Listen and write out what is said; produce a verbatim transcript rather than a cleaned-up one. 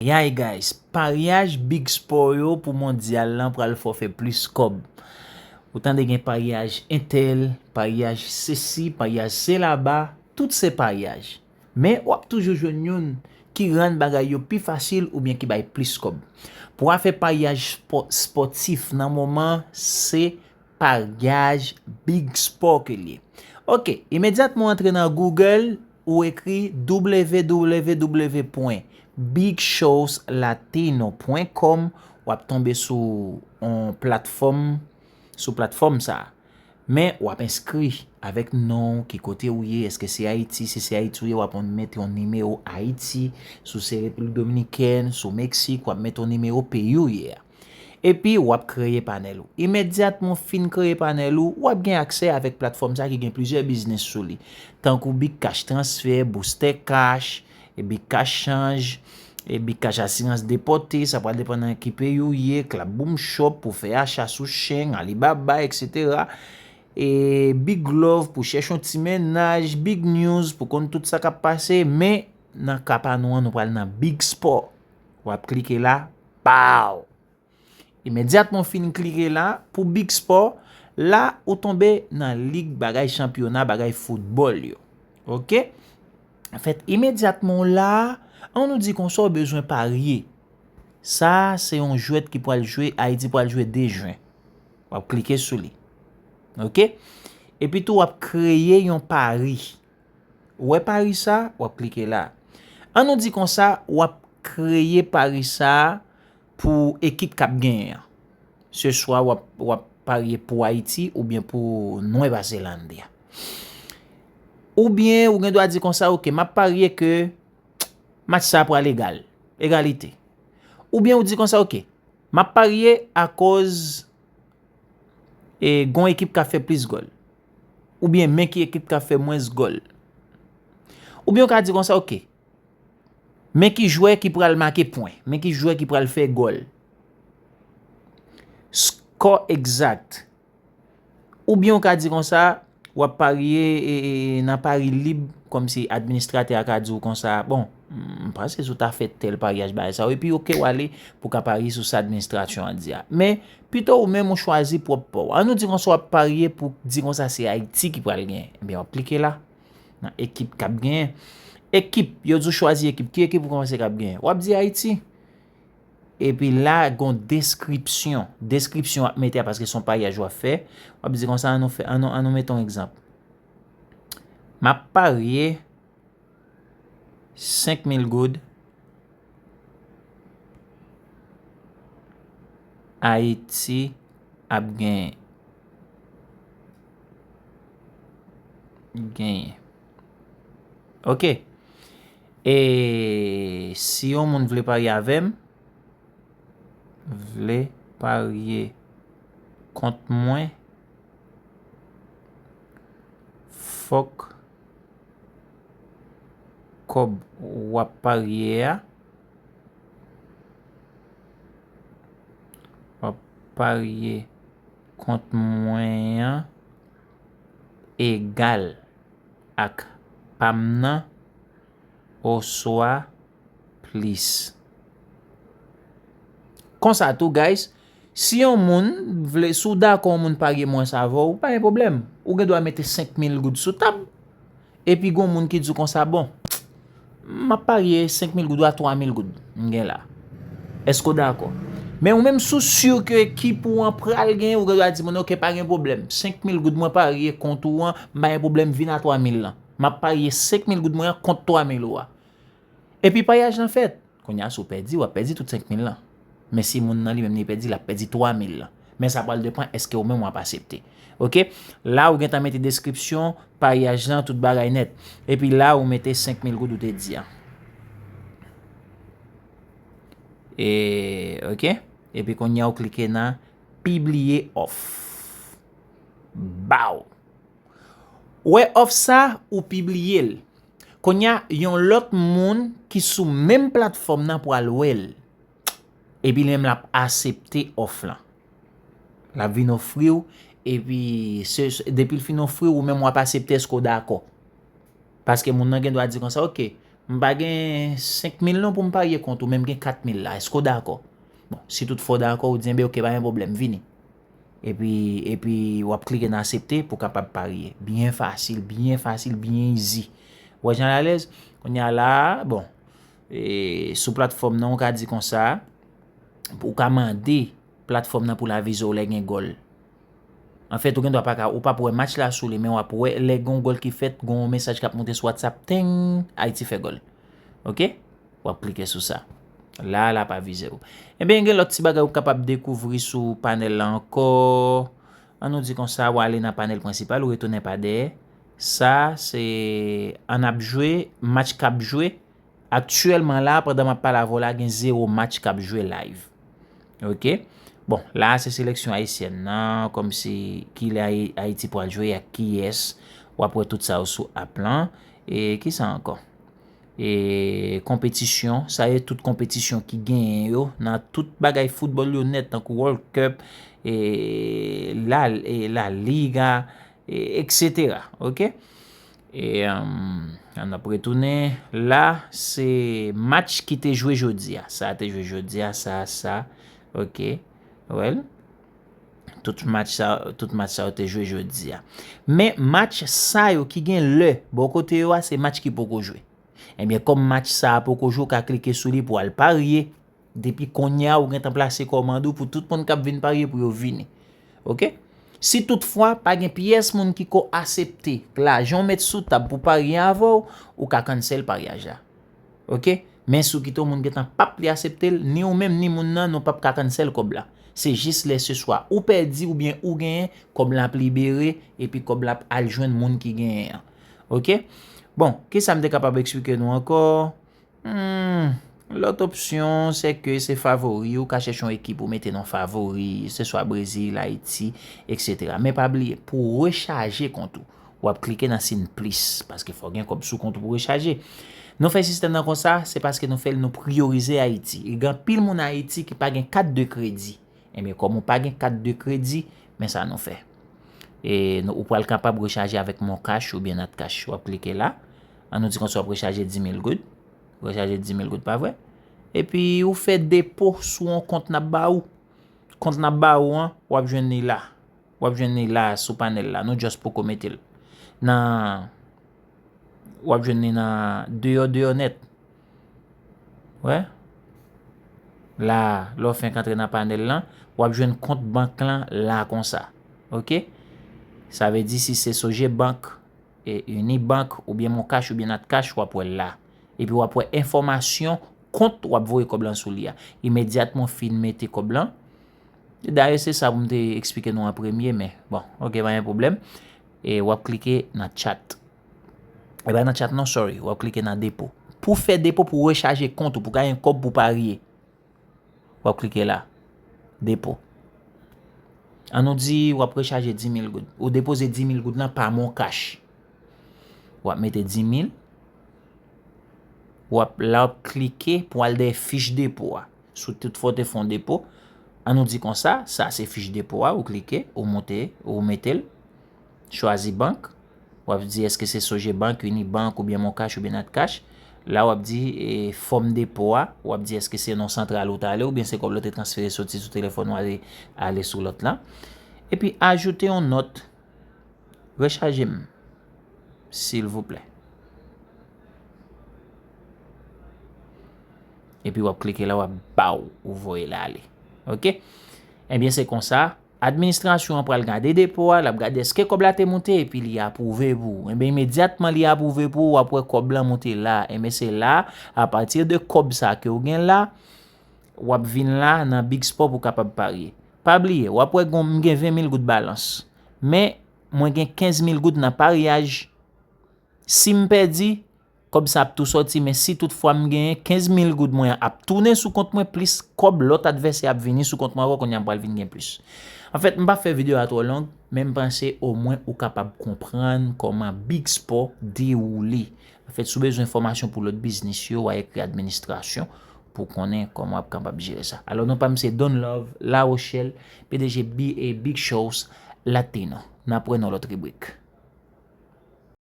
Yay guys, paryaj Big Sport yo pou mondyal lan pral fè w fè plis kòb. Ou tande gen paryaj entèl, paryaj sesi, paryaj selaba, tout se paryaj. Men w ap toujou jwenn youn ki rann bagay yo pi fasil oubyen ki bay plis kòb. Pou afè paryaj spò-, spòtif nan moman, se paryaj Big Sport ke l ye. Ok, imedyatman w antre nan Google, ou ekri w w w pwen big shows latino pwen com, w ap tonbe sou yon platfòm, sou platfòm sa a. Men w ap enskri avèk non w, ki kote w ye, èske se Ayiti, si se Ayiti w ye, w ap mete yon nimewo Ayiti, si w se Repiblik Dominikèn, si w Meksik, w ap mete yon nimewo peyi w ye a. Epi w ap kreye panèl ou. Imedyatman w fin kreye panèl ou, w ap gen aksè avèk platfòm sa ki gen plizyè biznis sou li. Tankou Big Cash Transfer, Booster Cash, e Big Cash Change, e Big Cash Asirans Depòte, sa pral depann nan ki peyi w ye, Klap Boom Shop pou fè acha sou Shein, Alibaba, etsetera. E Big Love pou chèche yon ti mennaj, Big News pou konn tout sa k ap pase, men nan ka pa nou an, nou pral nan Big Sport. W ap klike la, pow! Imedyatman w fin klike la, pou Big Sport, la ou tonbe nan lig bagay chanpyona, bagay foutbòl yo. Ok? Anfèt, imedyatman w la, an nou di konsa w bezwen parye. Sa a se yon jwèt ki pral jwe, Ayiti pral jwe de jen. W ap klike sou li. Ok? Epi tou, w ap kreye yon pari. Ou wè pari sa, w ap klike la. An nou di konsa, w ap kreye pari sa pou ekip k ap genyen an. Se swa w ap, w ap parye pou Ayiti oubyen pou Nueva Zelanda. Oubyen ou gen dwa di konsa, ok, m ap parye ke match sa pral egal, egalite. Oubyen ou di konsa, ok, m ap parye akoz e gon ekip k ap fè plis gòl. Oubyen men ki ekip k ap fè mwens gòl. Oubyen ou ka di konsa, ok, men ki jwè ki pral make pwen, men ki jwè ki pral fè gòl. Skò egzak. Oubyen ou ka di konsa, w ap parye e, e, nan pari lib, kòmsi administratè a ka di w konsa, bon, m panse si w ta fè tèl paryaj bagay sa yo, epi ok, w ale pou w ka parye sou sa administratyon an di a. Men, pito ou menm ou chwazi pwòp pa w. An nou di konsa w ap parye pou di konsa se Ayiti ki pral genyen. Ebyen, w ap klike la, nan ekip k ap genyen. Ekip, yo di w chwazi ekip. Ki ekip ou panse k ap genyen? W ap di Ayiti. Epi la, gon deskripsyon. Deskripsyon w ap mete a paske se yon paryaj w ap fè. W ap di konsa, an nou fè, an nou, an nou mete yon egzanp. M ap parye senk mil goud Ayiti ap genyen. Genyen. Ok. E si yon moun vle parye avè m, vle parye kont mwen, fòk kòb w ap parye a, w ap parye kont mwen an egal ak pa m nan oswa plis. Konsa tou, guys, si yon moun vle, si w dakò yon moun parye mwens avè w, pa gen pwoblèm. Ou gen dwa mete senk mil goud sou tab. Epi gon moun ki di w konsa, bon, m ap parye senk mil goud ou a twa mil goud m gen la. Èske w dakò? Men ou menm si w si ke ekip ou an pral genyen, ou gen dwa di moun, ok, pa gen pwoblèm. Senk mil goud mwen parye kont ou an, m pa gen pwoblèm, vin a twa mil lan. M ap parye senk mil goud mwen an kont twa mil ou a. Epi paryaj lan fèt. Kounye a, si w pèdi, w ap pèdi tout senk mil lan. Men si moun nan li menm li pèdi, l ap pèdi twa mil lan. Men sa pral depann èske ou menm w ap asepte. Ok? La, ou gentan mete deskripsyon, paryaj lan, tout bagay nèt. Epi la, ou mete senk mil goud ou te di a. E, ok? Epi kounye a, ou klike nan pibliye òf. Baw! Ou wè òf sa, ou pibliye l. Kounye a, yon lòt moun ki sou menm platfòm nan pral wè l. Epi li menm l ap asepte òf lan. L ap vin ofri w, epi se, se, depi l fin ofri w, ou menm w ap asepte èske w dakò. Paske moun nan gen dwa di konsa, ok, M pa gen senk mil non pou m parye kont ou, men m gen kat mil la. Èske w dakò? Bon, si toutfwa w dakò, ou di, enben, oke, pa gen pwoblèm, vini. Epi, epi w ap klike nan aksepte pou w kapab parye. Byen fasil, byen fasil, byen easy. Ou wè jan l alèz? Kounye a la, bon, e, sou platfòm nan, ou ka di konsa, ou ka mande platfòm nan pou l avize w lè gen gòl. Anfèt, ou gen dwa pa ka, ou p ap wè match la sou li, men w ap wè lè gen yon gòl ki fèt, gen yon mesaj k ap monte sou WhatsApp, teng, Ayiti fè gòl. Oke? W ap klike sou sa. La, l ap avize w. Ebyen, gen lòt ti bagay ou kapab dekouvri sou panèl la ankò. An nou di konsa, w ale nan panèl prensipal, ou retounen pa dèyè. Sa, se an ap jwe, match k ap jwe. Aktyèlman la, pandan m ap pale avè w la, gen zewo match k ap jwe live. Oke? Bon, la a se seleksyon ayisyèn nan, kòmsi kilè Ayi-, Ayiti pral jwe ak kiyès. W ap wè tout sa yo sou app lan. E kisa ankò? E konpetisyon, sa yo tout konpetisyon ki genyen yo nan tout bagay foutbòl yo nèt, tankou World Cup, e La, e La Liga, e, etsetera. Oke? E, um, an ap retounen. La, se match ki te jwe jodi a. Sa te jwe jodi a, sa, sa. Oke. Well, tout match sa, tout match sa yo te jwe jodi a. Men match sa yo ki gen lè bò kote yo a, se match ki poko jwe. Ebyen, kòm match sa a poko jwe, ou ka klike sou li pou al parye. Depi kounye a, ou gentan plase kòmand ou pou tout moun k ap vin parye pou yo vini. Oke? Si toutfwa pa gen pyès moun ki ko asepte lajan w met sou tab pou parye avè w, ou ka cancel paryaj la. Oke? Men si w kite yon moun gentan p ap li asepte l, ni ou menm ni moun nan, nou p ap ka cancel kòb la. Se jis lè se swa ou pèdi oubyen ou genyen, kòb la ap libere, epi kòb la ap al jwenn moun ki genyen an. Oke? Bon, kisa m te kapab eksplike nou ankò? Hmm, lòt opsyon, se ke se favori, ou ka chèche yon ekip ou mete nan favori, se swa Brezil, Ayiti, etsetera. Men pa bliye, pou w rechaje kont ou, w ap klike nan siy plis, paske fò gen kòb sou kont ou pou rechaje. Nou fè sistèm nan konsa, se paske nou fè l, nou priyorize Ayiti. E gen anpil moun Ayiti ki pa gen kat de kredi. Ebyen, kòm ou pa gen kat de kredi, men sa nou fè. E nou, ou pral kapab rechaje avèk Mon Cash oubyen Nat Cash. W ap klike la. An nou di konsa w ap rechaje di mil goud. Rechaje di mil goud, pa vre? Epi ou fè depo sou yon kont n ap ba ou. Kont n ap ba ou an, w ap jwenn li la. W ap jwenn li la sou panèl la. Nou just poko mete l. Nan, w ap jwenn li nan deyò, deyò nèt. Wè? La, lè w fenk antre nan panèl lan, w ap jwenn kont bank lan la konsa. Oke? Sa vle di si se Sogebank, e, Unibank, oubyen Mon Cash, oubyen Nat Cash, w ap wè l la. Epi w ap wè enfòmasyon kont w ap voye kòb lan sou li a. Imedyatman w fin mete kòb lan, dayè se sa pou m te eksplike nou an premye, men bon, oke, pa gen pwoblèm. E w ap klike nan chat. E pa nan chat non, sorry, w ap klike nan depo. Pou fè depo, pou rechaje kont ou, pou gayen kòb pou parye. W ap klike la. Depo. An nou di w ap rechaje di mil goud. Ou depoze di mil goud lan pa Mon Cash. W ap mete di mil. W ap, la w ap klike pou al dèyè fich depo a. Si w tout fwa w te fè yon depo, an nou di konsa, sa se fich depo a, ou klike, ou monte, ou mete l. Chwazi bank. W ap di èske se Sogebank, Unibank oubyen Mon Cash oubyen Nat Cash. La w ap di, e, fòm depo a, w ap di èske se non santral ou t ale oubyen se kòb la w te transfere soti sou telefòn ou ale, ale sou lòt la. Epi ajoute yon nòt, rechaje m, silvouplè. Epi w ap klike la, w ap ba w, ou voye l ale. Oke? Ebyen, se konsa, administrasyon an pral gade depo a, l ap gade èske kòb la te moute, epi li apwouve pou ou. Ebyen, imedyatman li apwouve pou ou, w ap wè kòb lan moute la. Ebyen, se la, apati de kòb sa ke w gen la, w ap vin la nan Big Sport pou w kapab parye. Pa bliye, w ap wè gon, m gen ven mil goud balans. Men, mwen gen kenz mil goud nan paryaj. Si m pèdi, kòb sa ap tou sòti, men si toutfwa m genyen, kenz mil goud mwen an ap tounen sou kont mwen, plis kòb lòt advèsè ap vini sou kont mwen ankò, kounye a m pral vin gen plis. Anfèt, m p ap fè videyo a twò long, men m panse omwen ou kapab konprann kòman Big Sport dewoule. Anfèt, si w bezwen enfòmasyon pou lòt biznis yo, w a ekri administrasyon pou konnen kòman w ap kapab jere sa. Alò, non pa m se Don Love, La Rochelle, P D G B A Big Shows Latino. N ap wè nan lòt ribrik.